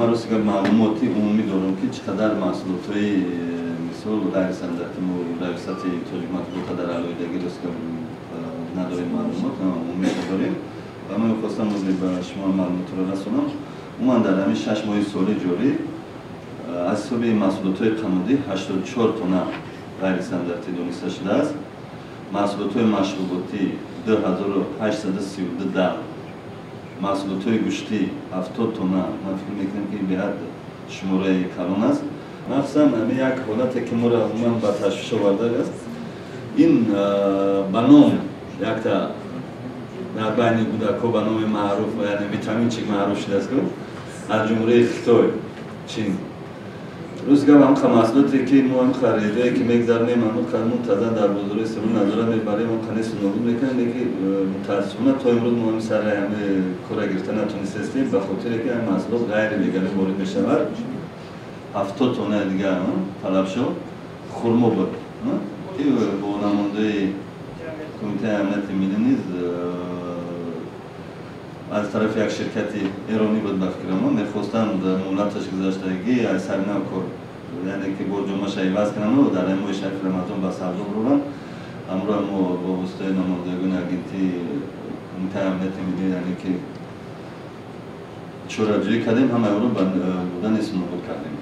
Ман рости гап маълумоти умумӣ дорам, ки чӣ қадар маҳсулотҳои, мисол, ғайристандартӣ мо Раёсати Тоҷикматбуота дар алоҳидагӣ, рости гап, надорем, маълумот умумиша дорем ва ман мехостам ба шумо маълумотро расонам. Умуман дар ҳамин 6 моҳи соли ҷорӣ аз ҳисоби маҳсулотҳои қаннодӣ 84 тонна ғайристандартӣ дониста шудааст, маҳсулотҳои машруботӣ 2832 дал, маҳсулотҳои гӯштӣ 70 тонна. Ман фикр мекунам, ки беҳад шумораи калон аст. Махсусан ҳамин як ҳолате, ки моро умуман ба ташвиш овардааст, ин ба ном якта дар байни кӯдакҳо ба номи маъруф, яъне витаминчик маъруф шудааст, ку аз Ҷумҳурии Хитой, Чин. Рӯз гап, ҳамқа маҳсулоте, ки мо ҳамқа рейдое, ки мегзаронем, ҳамқа мунтазам дар бозорҳои истеъмол назорат мебарем, ҳамқа несту нобуд мекунем, лекин мутаассифона то имрӯз мо ҳамин сари ҳами кора гирифта натонистастем, ба хотире ки ҳамин маҳсулот ғайрилегалӣ ворид мешавад. 70 тоннаи дигар талаб шуд, хурмо буд, ки бо намояндаи Кумитаи амнияти миллӣ низ аз тарафи як ширкати эронӣ буд, ба фикрам, мехостанд муҳлаташ гузаштагӣ аз сари нав кор, яъне ки борҷомаша иваз кунанд, дар моҳи шарифи Рамазон ба савдо буранд. Ҳамроҳ мо бо воситаи намояндагони агентии Кумитаи амнияти миллӣ, яъне ки чораҷӯӣ кардем, ҳамаи онро ба буда нест нобуд кардем.